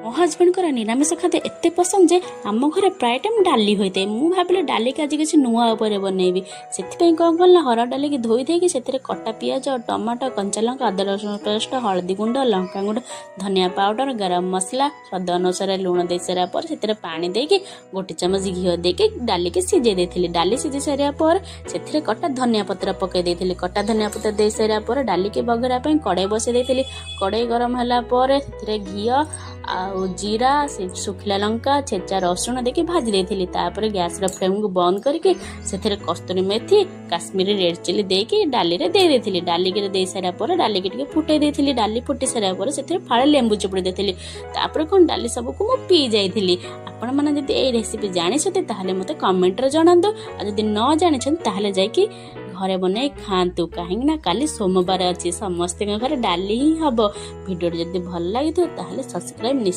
ମୋ ହଜବେଣ୍ଡଙ୍କର ନିରାମିଷ ଖାଦ୍ୟ ଏତେ ପସନ୍ଦ ଯେ ଆମ ଘରେ ପ୍ରାୟ ଟାଇମ୍ ଡାଲି ହୋଇଥାଏ। ମୁଁ ଭାବିଲି ଡାଲିକି ଆଜି କିଛି ନୂଆ ଉପରେ ବନେଇବି। ସେଥିପାଇଁ କ'ଣ କଲି ନା, ହରଡ଼ ଡାଲିକି ଧୋଇ ଦେଇକି ସେଥିରେ କଟା ପିଆଜ, ଟମାଟୋ, କଞ୍ଚା ଲଙ୍କା, ଅଦା ରସୁଣ ପେଷ୍ଟ, ହଳଦୀ ଗୁଣ୍ଡ, ଲଙ୍କା ଗୁଣ୍ଡ, ଧନିଆ ପାଉଡ଼ର, ଗରମ ମସଲା, ସ୍ୱାଦ ଅନୁସାରେ ଲୁଣ ଦେଇ ସାରିବା ପରେ ସେଥିରେ ପାଣି ଦେଇକି ଗୋଟେ ଚାମଚ ଘିଅ ଦେଇକି ଡାଲିକି ସିଝେଇ ଦେଇଥିଲି। ଡାଲି ସିଝେଇ ସାରିବା ପରେ ସେଥିରେ କଟା ଧନିଆ ପତ୍ର ପକାଇ ଦେଇଥିଲି। କଟା ଧନିଆ ପତ୍ର ଦେଇ ସାରିବା ପରେ ଡାଲିକି ବଘରା ପାଇଁ କଡ଼େଇ ବସେଇ ଦେଇଥିଲି। କଡ଼େଇ ଗରମ ହେଲା ପରେ ସେଥିରେ ଘିଅ ଆଉ ଜିରା, ସେ ଶୁଖିଲା ଲଙ୍କା, ଛେଚା ରସୁଣ ଦେଇକି ଭାଜି ଦେଇଥିଲି। ତାପରେ ଗ୍ୟାସ୍ର ଫ୍ଲେମ୍କୁ ବନ୍ଦ କରିକି ସେଥିରେ କସ୍ତୁରୀ ମେଥି, କାଶ୍ମୀରୀ ରେଡ୍ ଚିଲି ଦେଇକି ଡାଲିରେ ଦେଇ ଦେଇଥିଲି। ଡାଲିକି ଦେଇ ସାରିଲା ପରେ ଡାଲିକି ଟିକେ ଫୁଟେଇ ଦେଇଥିଲି। ଡାଲି ଫୁଟି ସାରିବା ପରେ ସେଥିରେ ଫାଳେ ଲେମ୍ବୁ ଚିପୁଡ଼ି ଦେଇଥିଲି। ତାପରେ କ'ଣ, ଡାଲି ସବୁକୁ ମୁଁ ପିଇ ଯାଇଥିଲି। ଆପଣମାନେ ଯଦି ଏଇ ରେସିପି ଜାଣିଛନ୍ତି, ତାହେଲେ ମୋତେ କମେଣ୍ଟରେ ଜଣାନ୍ତୁ। ଆଉ ଯଦି ନ ଜାଣିଛନ୍ତି, ତାହେଲେ ଯାଇକି ଘରେ ବନେଇ ଖାଆନ୍ତୁ, କାହିଁକି ନା କାଲି ସୋମବାର ଅଛି, ସମସ୍ତଙ୍କ ଘରେ ଡାଲି ହିଁ ହେବ। ଭିଡ଼ିଓଟି ଯଦି ଭଲ ଲାଗିଥିବ, ତାହେଲେ ସବସ୍କ୍ରାଇବ୍ ନିଶ୍ଚୟ